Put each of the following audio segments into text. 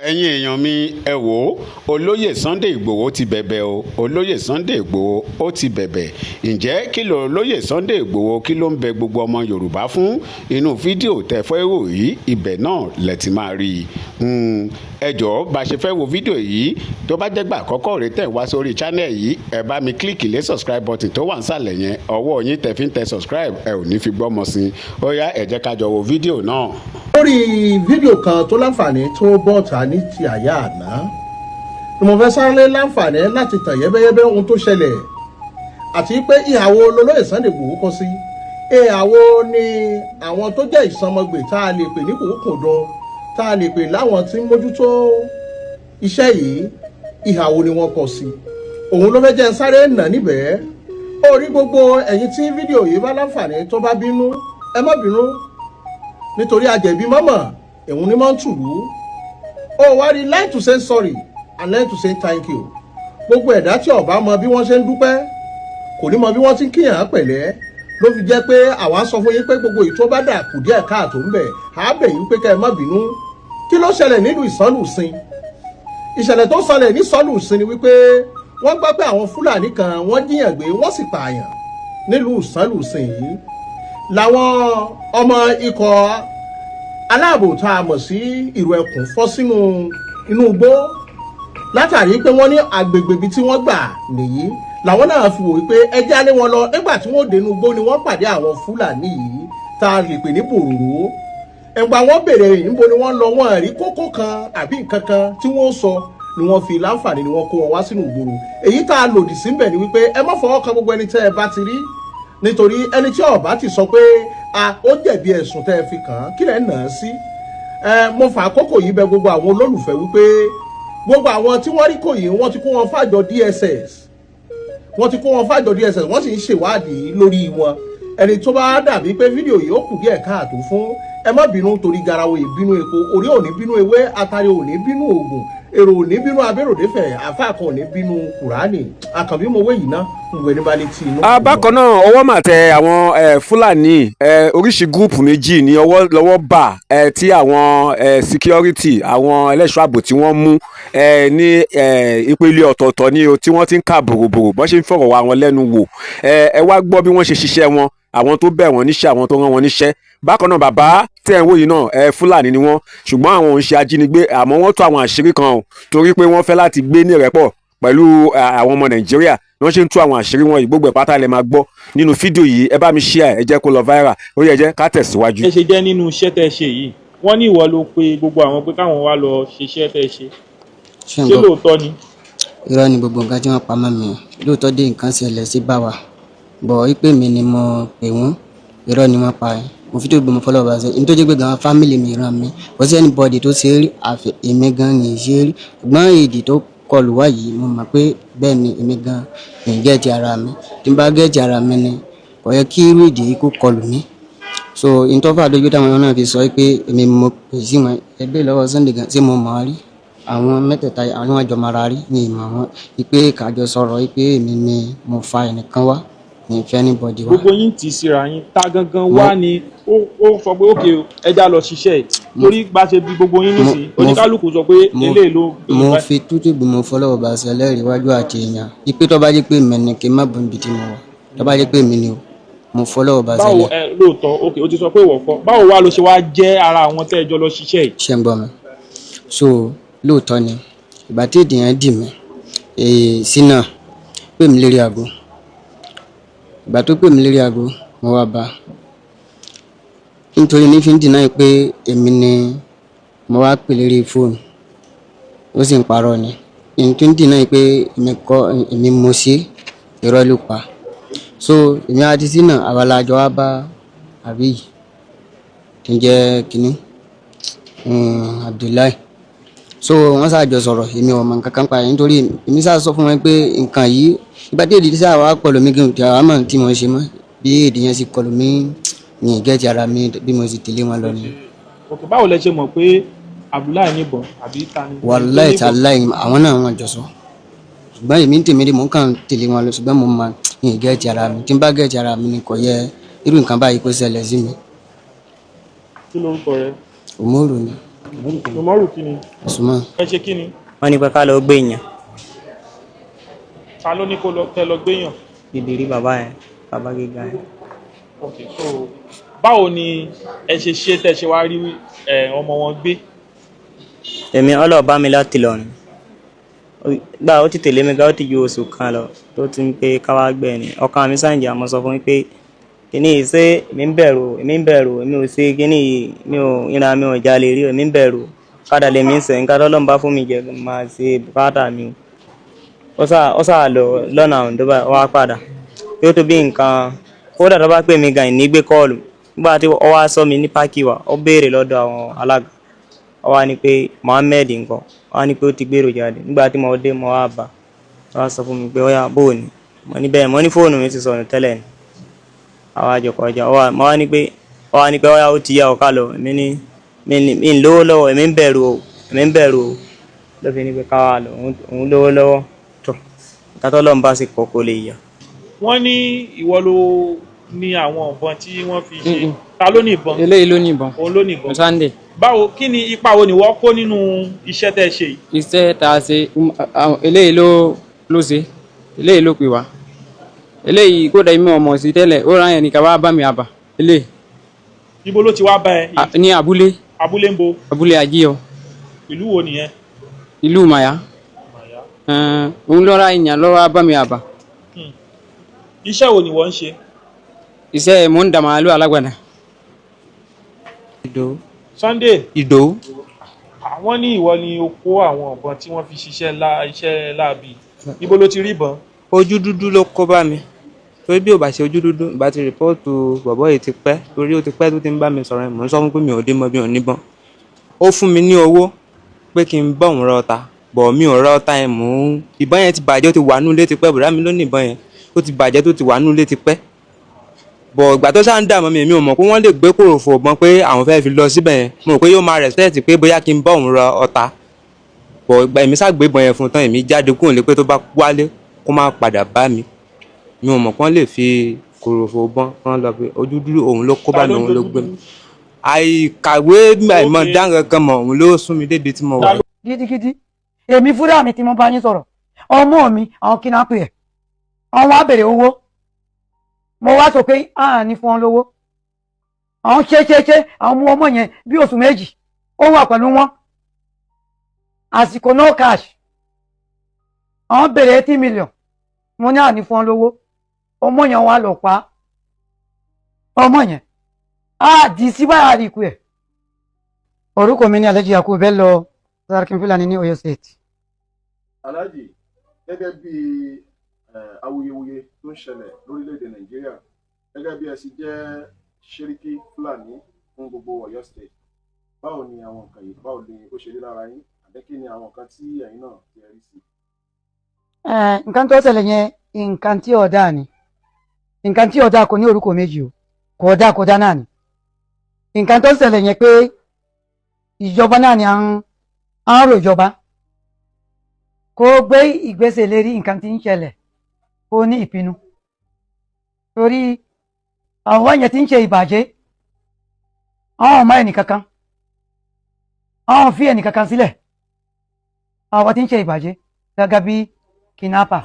Ẹ̀yin èèyàn mi, ẹ wò ó, olóyè Sunday Igbodò ti bẹ̀bẹ̀ o. Olóyè Sunday Igbodò ó ti bẹ̀bẹ̀. Ǹjẹ́ kí ló olóyè Sunday Igbodò, kí ló ń bẹ gbogbo ọmọ Yorùbá fún? Inú fídíò tẹ́ fẹ́ wò yìí, ibẹ̀ náà lẹ ti máa rí i. Ẹ jọ̀ọ́, bá a ṣe fẹ́ wo fídíò yìí, tó bá jẹ́ gbà àkọ́kọ́ rẹ̀ tẹ̀ wá sórí channel yìí, ẹ bá mi click lé subscribe button tó wà nísàlẹ̀ yẹn. Ọwọ́ yín tẹ́ fi ń tẹ subscribe, ẹ ò ní fi gbọ́mọ sí i. Ó yá, ẹ jẹ́ ká jọ wo fídíò náà. Lórí fídíò kan tó láǹfààní tó bọ́ta ní ti àyà àná ni mo fẹ́ sáré láǹfààní láti tàn yẹ́bẹ́yẹ́bẹ́ ohun tó ṣẹlẹ̀, àti pé ìhàwó lolóyè Sunday Igboho kọ sí, ìhàwó ni àwọn tó jẹ́ ìsọmọgbè tá a lè pè ní kòókòdùn, tá a lè pè láwọn tí ń mójútó iṣẹ́ yìí, ìhàwó ni wọ́n kọ sí. Òun ló fẹ́ jẹ́ ń sáré nà níbẹ̀. Ó rí gbogbo ẹ̀yin tí fídíò yìí bá láǹfààní tó bá bínú, ẹ má bínú, nítorí àjẹbí mọ́mọ́ òun ni mọ́ ń tùlú. Ó wá rí, learn to say sorry and learn to say thank you. Gbogbo ẹ̀dá tí ó bá mọ bí wọ́n ṣe ń dúpẹ́, kò ní mọ bí wọ́n ti ń kíyàn pẹ̀lẹ́. Ló fi jẹ́ pé àwa sọ fún yín pé gbogbo èyí tó bá dà kù díẹ̀ káàtó ń bẹ̀, á bẹ̀ yín pé kẹ́ ẹ má bínú. Kí ló ṣẹlẹ̀ nílùú Ìsánlùsìn? Ìṣẹ̀lẹ̀ tó ṣẹlẹ̀ ní Ìsánlùsìn ni wípé wọ́n gbọ́ pé àwọn Fúlàní kan wọ́n jíyàn gbé, wọ́n sì pààyàn nílùú Ìsánlùsìn yìí. Làwọn ọmọ ikọ̀ aláàbò tá a mọ̀ sí ìrù ẹkùn fọ́ sínú inú igbó, látàrí pé wọ́n ní agbègbè ibi tí wọ́n gbà nìyí. Làwọn náà fi wò wípé ẹjẹ́ alẹ́ wọn lọ. Nígbà tí wọ́n dénú igbó ni wọ́n pàdé àwọn Fúlàní yìí tá a lè pè ní bòròró. Ẹ̀gbà wọ́n béèrè níbo ni wọ́n lọ, wọ́n rí kókó kan àbí nǹkan kan tí wọ́n sọ, ni wọ́n fi láǹfààní ni wọ́n kó wọn wá sínú ìgboro. Èyí tá a lòdì síbẹ̀ ni wípé ẹ má fọwọ́ kan gbogbo ẹni tẹ́ ẹ bá ti rí, nítorí ẹni tí ó bá ti sọ pé a ó jẹ̀bi ẹ̀sùn tẹ́ ẹ fi kàn án, kí lẹ̀ ń nà án sí? Ẹ mo fà àkókò yìí bẹ̀ gbogbo àwọn olólùfẹ́ wípé gbogbo àwọn tí wọ́n rí kò yìí, wọ́n ti kó wọn fàjọ DSS, wọ́n ti kó wọn fàjọ DSS, wọ́n sì ń ṣèwádìí lórí wọn. Ẹni tó bá dàbí pé fídíò yìí ó kù díẹ̀ káàtó fún, ẹ má bínú, torí garawo ìbínú epo, orí ò ní bínú ewé, atari ò ní bínú oògùn, èrò ò ní bínú abéròdéfẹ̀, àfáà kan ò ní bínú Kùránì. Àkànbí mo wé yìí ná ń wẹ ní balẹ̀ tí inú. Bákan náà, ọwọ́ mà tẹ àwọn Fúlàní oríṣi group méjì ní ọwọ́ lọ́wọ́ bà tí àwọn security, àwọn ẹlẹ́ṣọ́ ààbò tí wọ́n mú ní ìpele ọ̀tọ̀ọ̀tọ̀ ní o, tí wọ́n ti ń kà bòròbòrò bọ́n ṣe ń fọ̀rọ̀ wá wọn lẹ́nu wò. Ẹ wá gbọ́ bí wọ́n ṣe ṣiṣẹ́ wọn, àwọn tó bẹ̀ wọ́n níṣẹ́, àwọn tó rán wọn níṣẹ́. Bákan náà, bàbá tẹ̀ ń wò yìí náà, Fúlàní ni wọ́n, ṣùgbọ́n àwọn ò ń ṣe ajínigbé, àmọ́ wọ́n tó àwọn àṣírí kan o, torí pé wọ́n fẹ́ láti gbé ní ìrẹ́pọ̀ pẹ̀lú àwọn ọmọ Nàìjíríà ni wọ́n ṣe ń tú àwọn àṣírí wọn yìí. Gbogbo ẹ̀ pátá lẹ máa gbọ́ nínú fídíò yìí. Ẹ bá mi share, ẹ jẹ́ kó lọ viral. Ó yẹ jẹ́ ká tẹ̀síwájú. Ẹ ṣe jẹ́ nínú iṣẹ́ tẹ́ ẹ ṣe yìí, wọ́n ní ìwọ ló pe gbogbo àwọn pé káwọn wá lọ ṣiṣẹ́ tẹ́ ẹ ṣe. Ṣé ṣé nǹkan lóòótọ́ ni? Irọ́ ni gbogbo nǹkan tí wọ́n pa mọ́ mi. Lóòótọ́ dé, nǹkan ṣẹlẹ̀ sí bá wa bọ̀ wípé mi ni mo pè wọ́n, irọ́ ni wọ́n pa ẹ́. Mo fi tó gbọmọ fọlọ́ bá ṣe nítorí pé gan family mi ràn mí, kò sí anybody tó ṣe é rí, àfi èmi gan ní í ṣe é rí. Ṣùgbọ́n èdè tó kọlù wá yìí, mo mọ̀ pé bẹ́ẹ̀ ni, èmi gan ní get ara mi. Tí n bá get ara mi ni kò yẹ kí irú èdè yìí kó kọlù mí. So ìtọ́fà lójú táwọn náà fi sọ pé èmi mo pè sí wọn, ẹgbẹ́ lọ́wọ́ Sunday gan tí mo mọ̀ ọ́ rí. Àwọn mẹ́tẹ̀ẹ̀ta, àwọn àjọ mara rí ní ìmọ̀ wọn wípé kájọ sọ̀rọ̀ wípé èmi ni mo fa ẹnìkan wá ní ìfẹ́ anybody wá. Gbogbo yín tì í síra yín, ta gangan wá ni ó sọ pé ókè ẹ já lọ ṣiṣẹ́ yìí? Torí bá ṣe bí gbogbo yín nísìnyí, oníkálukú sọ pé eléyìí ló. Mo fi tútù gbìmọ̀ fọlọ́wọ́ bá ṣe ẹlẹ́rìí iwájú àti èèyàn ipe tó bá jẹ́ pé mi ni, kí n má bọ̀ níbi tí mo wà. Tó bá jẹ́ pé mi ni o, mo fọlọ́wọ́ bá ṣe Báwo ẹlẹ́rìí. ẹ lóòótọ́, ókè o ti sọ pé ìwọ kọ́, báwo wá ló ṣe wá jẹ́ ara àwọn tẹ́ ẹ jọ lọ ṣiṣẹ́ yìí? Ṣé ń gbọ́ mi? So lóòótọ́ ni, ìgbà tí èdè yẹn dì mí sínà pè mí lérí aago. Ìgbà tó pè mí lérí aago, mo wá bá a, nítorí ní fi ń deny pé èmi ni mo wá pè lérí fóònù, ó sì ń parọ́ ni. Ní tó ń deny pé èmi kọ́, èmi mo ṣe, irọ́ ló pa. So èmi àti sínà, àwa la jọ wá bá àbí yìí tí ń jẹ́ kínní, Abdullahi. So wọ́n ṣàjọ sọ̀rọ̀, èmi ò mọ nǹkan kan pa ẹ̀, nítorí èmi ṣáà sọ fún wọn pé nǹkan yìí, ìgbà tí èdè sáà wá kọlù mí gan, tí àwa mọ̀ tí mo ṣe mọ́ bí èdè yẹn sì kọlù mí ní get ara mi, bí mo sì tẹ̀lé wọn lọ ni. Ok, báwo lẹ ṣe mọ̀ pé Abdullahi níbọn àbí ta ni? Wàláì tàláì, àwọn náà wọn jọ sọ, ṣùgbọ́n èmi ń tèmi dé, mò ń kàn tẹ̀lé wọn lọ, ṣùgbọ́n mo mọ ní get ara mi. Tí n bá get ara mi ni kò yẹ irú nǹkan báyìí kó ṣẹlẹ̀ sí mi. Kí lórúkọ rẹ? Òmòrò ni. Umaru kí ni? Usman. Ẹ ṣe kí ni? Wọ́n ní pé ká lọ gbé èèyàn. Ta ló ní kó lọ kẹ lọ gbéyàn? Bìbìrí bàbá yẹn, bàbá gíga yẹn. Ok, so báwo ni ẹ ṣe ṣe tẹ ṣe wá rí ẹ ọmọ wọn gbé? Èmi ọlọ́ọ̀bá mi láti lọ ni. Gbà ó ti tẹ̀lé mi gá, ó ti ju oṣù kan lọ tó ti ń pé káwá gbẹ ni. Ọkàn mi sáǹjì àmọ́ sọ fún mi pé kíní yìí ṣé èmi ń bẹ̀rù, èmi ń bẹ̀rù, èmi ò ṣe kíní yìí, mi ò ìran mi ò jalè rí, èmi ń bẹ̀rù. Kádà lèmi ń sẹ̀, nǹkan tọ́lọ́run bá fún mi jẹ máa ṣe bùkátà mi o. Ó sá lọ lọ́nà Oǹdó báyìí, ó wá padà. Yóò tó bí nǹkan, kódà tó bá pè mí gan ìní gbé kọ́ọ̀lù. Nígbà tí ó wá sọ mi ní páàkì wa, ó béèrè lọ́dọ̀ àwọn alága. Ó wá ní pé Mohammed ńkọ́, ó wá ní pé ó ti gbèrò jáde. Nígbà tí mo dé, mo wá bá, ó wá sọ fún mi pé ó yá bó ni. Mo ní bẹ́ẹ̀, mo ní fóònù mi ti sọnù tẹ́lẹ̀ ni. Àwa jọ kọjá, ó wá, mo wá ní pé, ó wá ní pé ó yá ó ti yá ọ ká lọ. Èmi ní, mi ní, mi ń lówó lọ́wọ́, èmi ń bẹ̀rù o, èmi ń bẹ̀rù o. Ló fi ní pé ká wá lọ, òun lówó lọ́wọ́. Tọ̀, nǹkan tọ́lọ́run bá sì kọ́ kó lè yà. Wọ́n ní ìwọ ló ní àwọn ìbọn tí wọ́n fi ṣe. Ta ló ní ìbọn? Eléyìí ló ní ìbọn. Òun ló ní ìbọn. Sunday. Báwo, kí ni ipa wo ni wọ́n kó nínú iṣẹ́ tẹ́ ṣe yìí? Iṣẹ́ tá a ṣe, eléyìí ló ṣe, eléyìí ló pè wá. Eléyìí kódà èmi ò mọ̀ sí tẹ́lẹ̀, ó rán ẹnìkan wá bá mi àbà. Eléyìí. Ibo ló ti wá bá ẹ? Ní abúlé. Abúlé ń bo? Abúlé Ajíyọ. Ìlú wo nìyẹn? Ìlú Màyá. Òun ló ra èèyàn ló wá bá mi àbà. Iṣẹ́ wo ni wọ́n ń ṣe? Iṣẹ́ mò ń da màálù alágbàdà. Ìdòwú. Sunday. Ìdòwú. Àwọn ní ìwọ ni o kó àwọn ìbọn tí wọ́n fi ṣiṣẹ́ iṣẹ́ láabi. Ibo ló ti rí ìbọn? Ojú dúdú ló kó bá mi. Torí bí ò bá ṣe ojú dúdú, ìbá ti rìpọ́ọ̀tù bọ̀bọ́ yìí ti pẹ́. Torí ó ti pẹ́ tó ti ń bá mi sọ̀rọ̀, mò ń sọ fún pé mi ò dé mọ bí ò níbọn. Ó fún mi ní owó pé kí n bá òun ra ọta. Bọ̀ mi ò ra ọta yẹn, mò ń. Ìbọn yẹn ti bàjẹ́, ó ti wà nú ilé ti pẹ́. Bùrá mi ló ní ìbọn yẹn. Ó ti bàjẹ́ tó ti wà nú ilé ti pẹ́. Bọ̀ ìgbà tó ṣáà ń dààmú mi, èmi ò mọ̀ pé wọ́n lè gbé kòròfò ìbọn pé àwọn fẹ́ fi lọ síbẹ̀ yẹn. Mo rò pé yóò máa respect pé bóyá kí n bá òun ra ọta. Bọ̀ ìgbà èmi ṣáà gbé ìbọn yẹn fún un tán, èmi jáde kúrò nílé pé tó bá wálé kó má padà bá mi. Mi ò mọ̀ pé wọ́n lè fi kòròfò ìbọn kán lọ pé ojú dúdú òun ló kó bá mi, òun ló gbé mi. Àìkàwé àìmọ̀ dá nǹkan mọ̀, òun ló sún mi débi tí mo wà. Gidigidi, èmi fúnra mi tí mo bá yín sọ̀rọ̀, ọmọ mi àwọn kidnapper ẹ̀, àwọn á bèrè owó. Mo wá sọ pé a ní fún wọn lówó. Àwọn ṣe àwọn mú ọmọ yẹn bí oṣù méjì, ó wà pẹ̀lú wọn. Àsìkò no cash. Àwọn bèrè 80 million. Mo ní a ní fún wọn lówó. Ọmọ yẹn wá lọ pa. Ọmọ yẹn. A dì sí báyà rí ikú ẹ̀. Orúkọ mi ní Alhaji Yakubu Bello, Sarkin Fulani ní Ọ̀yọ́ State. Alhaji, gẹ́gẹ́ bí awuyewuye tó ń ṣẹlẹ̀ lórílẹ̀‐èdè Nàìjíríà, gẹ́gẹ́ bí ẹ sì jẹ́ Ṣẹ́ríkí Fúlàní fún gbogbo Ọ̀yọ́ State, báwo ni àwọn nǹkan yìí, báwo ni ó ṣe rí lára yín, àbí kí ni àwọn nǹkan tí ẹ̀yin náà ti rí sí? Nǹkan tó ṣẹlẹ̀ yẹn, nǹkan tí ò dáa ni. Nǹkan tí ò dáa kò ní orúkọ méjì o, kò dáa kò dáa náà ni. Nǹkan tó ṣẹlẹ̀ yẹn pé ìjọba náà ni à ń rò ìjọba kó gbé ìgbésẹ̀ lérí nǹkan tí ń ṣẹlẹ̀, kó ní ìpinnu. Torí àwọn yẹn tí ń ṣe ìbàjẹ́, àwọn ọmọ ẹnìkankan, àwọn fi ẹnìkankan sílẹ̀, àwọn tí ń ṣe ìbàjẹ́ gẹ́gẹ́ bí kidnapper.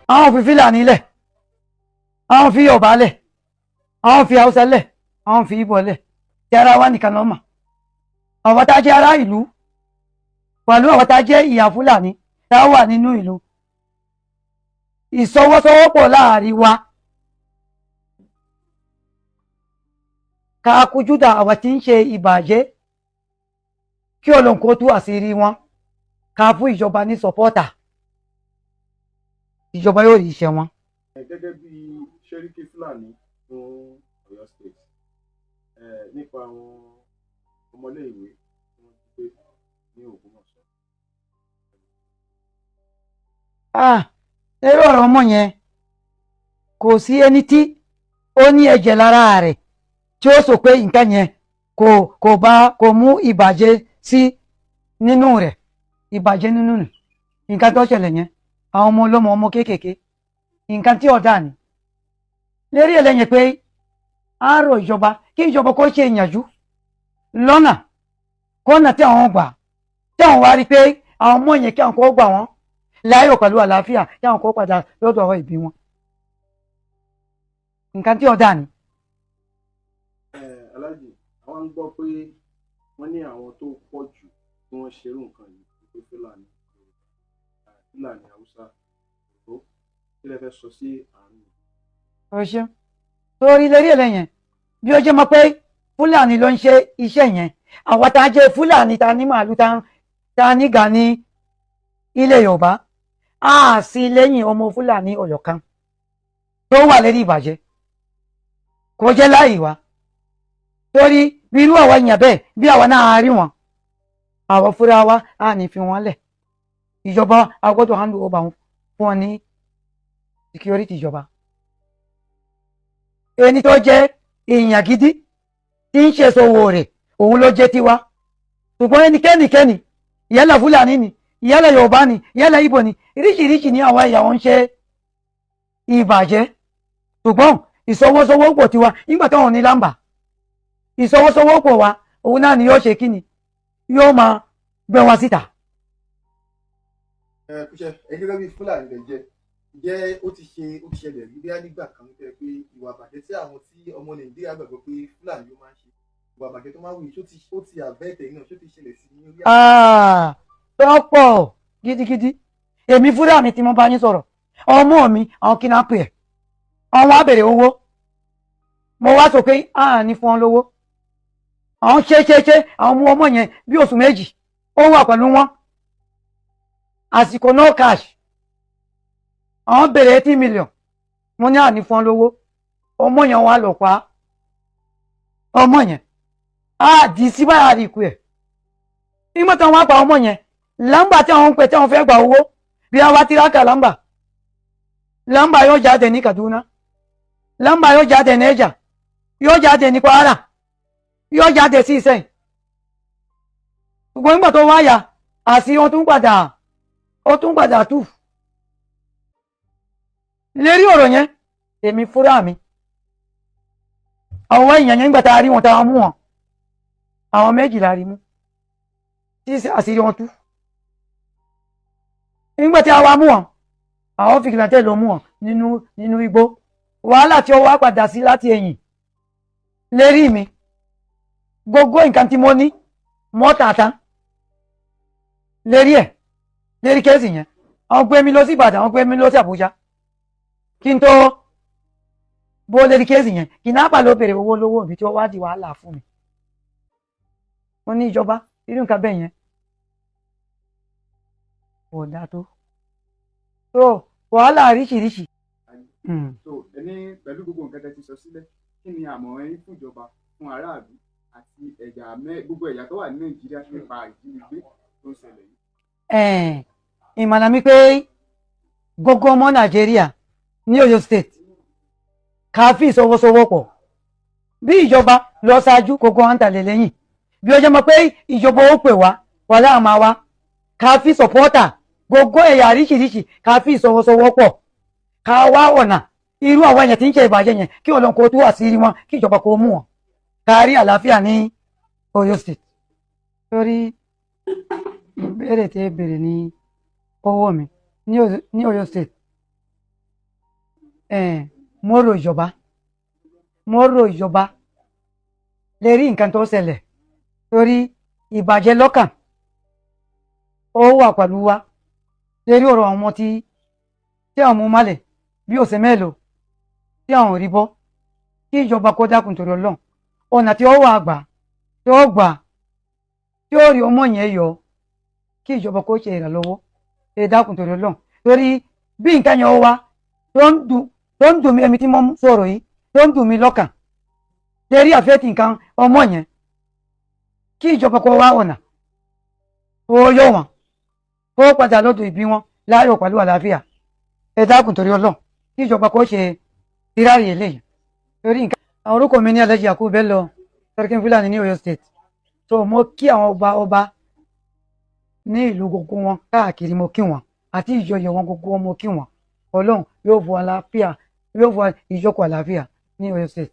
Àwọn fi Fúlàní lẹ̀, àwọn fi Yorùbá lẹ̀, àwọn fi Haúsá lẹ̀, àwọn fi Ìgbò lẹ̀, tí ara wa nìkan ló mọ̀. Àwọn tá a jẹ́ ará ìlú pẹ̀lú àwọn tá a jẹ́ ìyá Fúlàní tá a wà nínú ìlú, ìsọwọ́sowọ́pọ̀ láàrin wa ká kojúdà àwọn tí ń ṣe ìbàjẹ́, kí Ọlọ́run kó tú àṣírí wọn, ká fún ìjọba ní sọpọ́tà, ìjọba yóò rí iṣẹ́ wọn. Gẹ́gẹ́ bí Ṣẹ́ríkí Fúlàní fún Ọ̀yọ́ State, nípa àwọn ọmọléèwé tí wọ́n ti gbé ní Ògbómọ̀ṣọ́. Lórí ọ̀rọ̀ ọmọ yẹn, kò sí ẹni tí ó ní ẹ̀jẹ̀ lára rẹ̀ tí ó sọ pé nǹkan yẹn kò mú ìbàjẹ́ sí nínú rẹ̀, ìbàjẹ́ nínú rẹ̀. Nǹkan tó ṣẹlẹ̀ yẹn, àwọn ọmọ ọlọ́mọ, ọmọ kéékèèké, nǹkan tí ọ̀dà ni. Lérí ẹlẹ́yìn pé á rọ ìjọba kí ìjọba kó ṣe ìyànjú. Lọ́nà kọ́nà tí àwọn gbà, tí àwọn wá rí pé àwọn ọmọ yẹn kí àwọn kò gbà wọ́n láyọ̀ pẹ̀lú àlàáfíà, kí àwọn kò padà lọ́dọ̀ ọ̀rọ̀ ìbí wọn. Nǹkan tí ọ̀dà ni. Aláàjì, àwọn ń gbọ́ pé wọ́n ní àwọn tó pọ̀ jù tí wọ́n ṣerú nǹkan yìí pé Fúlàní, Fúlàní, Haúsá, Òyìnbó. Kí lẹ fẹ́ sọ sí àárín yìí? O ṣeun. Torí lérí ẹlẹ́yìn bí ó jẹ́ mọ́ pé Fúlàní ló ń ṣe iṣẹ́ yẹn, àwa tá a jẹ́ Fúlàní, ta ní màálù, ta ní gà ní ilẹ̀ Yorùbá, á sí lẹ́yìn ọmọ Fúlàní ọ̀yọ̀ kan tó wà lérí ìbàjẹ́ kò jẹ́ láì wá. Torí bí irú àwa èèyàn bẹ́ẹ̀, bí àwa náà rí wọn, àwọn fúnra wa á ní fi wọn lẹ̀. Ìjọba a gbọ́dọ̀ hand over wọn fún wọn ní security ìjọba. Ẹni tó jẹ́ èèyàn gidi tí ń ṣe sowó rẹ̀, òun ló jẹ́ tiwa. Ṣùgbọ́n ẹnikẹ́nikẹ́ni, yálà Fúlàní ni, yálà Yorùbá ni, yálà Ìgbò ni, ríṣiríṣi ní àwọn ẹ̀yà wọn ń ṣe ìbàjẹ́. Ṣùgbọ́n ìṣọwọ́sowọ́pọ̀ tiwa nígbà táwọn ní lámbà, ìṣọwọ́sowọ́pọ̀ wa òun náà ni yóò ṣe kíni, yóò máa gbé wọn síta. Ẹ kúṣẹ́, ẹ gẹ́gẹ́ bíi Fúlàní lè jẹ́, ǹjẹ́ ó ti ṣe, ó ti ṣẹlẹ̀ rí bí á nígbà kan tẹ́ pé ìwà àbàjẹ́ tí àwọn tí ọmọ Nàìjíríà gbàgbọ́ pé Fúlàní ló máa ń ṣe, ìwà àbàjẹ́ tó máa ń wù yìí, ṣó ti àbẹ́ẹ̀tẹ̀ náà, ṣó ti ṣẹlẹ̀ sí ní orí? Tọ́pọ̀ gidigidi. Èmi fúnra mi tí mo bá yín sọ̀rọ̀, ọmọ mi, àwọn kidnap ẹ̀, àwọn wá bèrè owó. Mo wá sọ pé a ní fún ọ lówó. Àwọn ṣe ṣe ṣe, àwọn mú ọmọ yẹn bí oṣù 2, ó wà pẹ̀lú wọn. Àsìkò no cash, àwọn bèrè 80 million. Mo ní àní fún ọ lówó. Ọmọ yẹn wà lọ pa ọmọ yẹn, á dì sí báyà rí ikú ẹ̀. Nígbà tí wọ́n pa ọmọ yẹn, lámbà tí àwọn ń pè tí wọ́n fẹ́ gba owó, bí a wá tiraka lámbà, lámbà yóò jáde ní Kaduna, lámbà yóò jáde ní Ẹjà, yóò jáde ní Kwara, yóò jáde sí Ìsẹ́yìn. Ṣùgbọ́n nígbà tó wáyà àti wọ́n tún padà, ó tún padà tù lérí ọ̀rọ̀ yẹn. Èmi fúnra mi, àwọn èèyàn yẹn, nígbà tá a rí wọn, tá a mú wọn, àwọn méjì la rí mú tí àṣírí wọn tú. Nígbà tí a wá mú wọn, àwọn vigilante ló mú wọn nínú igbó. Wàhálà tí ó wá padà sí láti ẹ̀yìn lérí mi, gbogbo nǹkan tí mo ní mọ́tàtà lérí ẹ̀, lérí case yẹn. Àwọn gbé mi lọ sí Ìbàdàn, àwọn gbé mi lọ sí Àbújá kí n tó bó lérí case yẹn. Kidnapper ló béèrè owó lówó mi tí ó wá di wàhálà fún mi. Mo ní ìjọba, irú nǹkan bẹ́ẹ̀ yẹn kò dáa tó tó wàhálà oríṣiríṣi. So ẹni pẹ̀lú gbogbo nǹkan tẹ́ ti sọ sílẹ̀, kí ni àmọ̀ràn yín fún ìjọba, fún aráàlú àti ẹ̀yà gbogbo ẹ̀yà tó wà ní Nàìjíríà nípa ìjínigbé tó ń ṣẹlẹ̀ yìí? Ìmọ̀ràn mi pé gbogbo ọmọ Nàìjíríà ní Ọ̀yọ́ State, ká fi ìsọwọ́sowọ́pọ̀. Bí ìjọba lọ ṣáájú, gbogbo wa ń tàlẹ̀ lẹ́yìn. Bí ó jẹ́ mọ́ pé ìjọba ó pè wá wà láàmà wa, ká fi supporter gbogbo ẹ̀yà oríṣiríṣi, ká fi ìsọwọ́sowọ́pọ̀, ká wá ọ̀nà irú àwọn èèyàn tí ń ṣe ìbàjẹ́ yẹn, kí Ọlọ́run kó tú àṣírí wọn, kí ìjọba kó mú wọn, ká rí àlàáfíà ní Ọ̀yọ́ State. Torí ìbéèrè tí ẹ béèrè ní ọwọ́ mi, ní Ọ̀yọ́ State, mo rò ìjọba, mo rò ìjọba lè rí nǹkan tó ṣẹlẹ̀, torí ìbàjẹ́ lọ́kàn ó wà pẹ̀lú wa lérí ọ̀rọ̀ àwọn ọmọ tí àwọn mú málẹ̀ bí ọ̀sẹ̀ mélòó tí àwọn ò rí bọ́. Kí ìjọba kó dákun torí Ọlọ́run, ọ̀nà tí ó wà gbà, tí ó gbà tí ó rí ọmọ yẹn yọ, kí ìjọba kó ṣe ìrànlọ́wọ́. Ẹ dákun torí Ọlọ́run, torí bí nǹkan yẹn wá tó ń dùn mí, ẹ̀mí tí mo ń sọ̀rọ̀ yìí tó ń dùn mí lọ́kàn lérí àfẹ́tì nǹkan ọmọ yẹn. Kí ìjọba kó wá ọ̀nà ó yọ wọn, kó padà lọ́dọ̀ ìbí wọn láyọ̀ pẹ̀lú àlàáfíà. Ẹ dákun torí Ọlọ́run, kí ìjọba kó ṣe ìrárí eléyìí torí nǹkan. Àwọn orúkọ mi ní Alhaji Yakubu Bello, Sarkin Fúlàní ní Ọ̀yọ́ State. So mo kí àwọn ọba ọba ní ìlú gbogbo wọn káàkiri, mo kí wọn, àti ìjòyè wọn gbogbo wọn, mo kí wọn. Ọlọ́run yóò fún àlàáfíà, yóò fún ìjókòó àlàáfíà ní Ọ̀yọ́ State.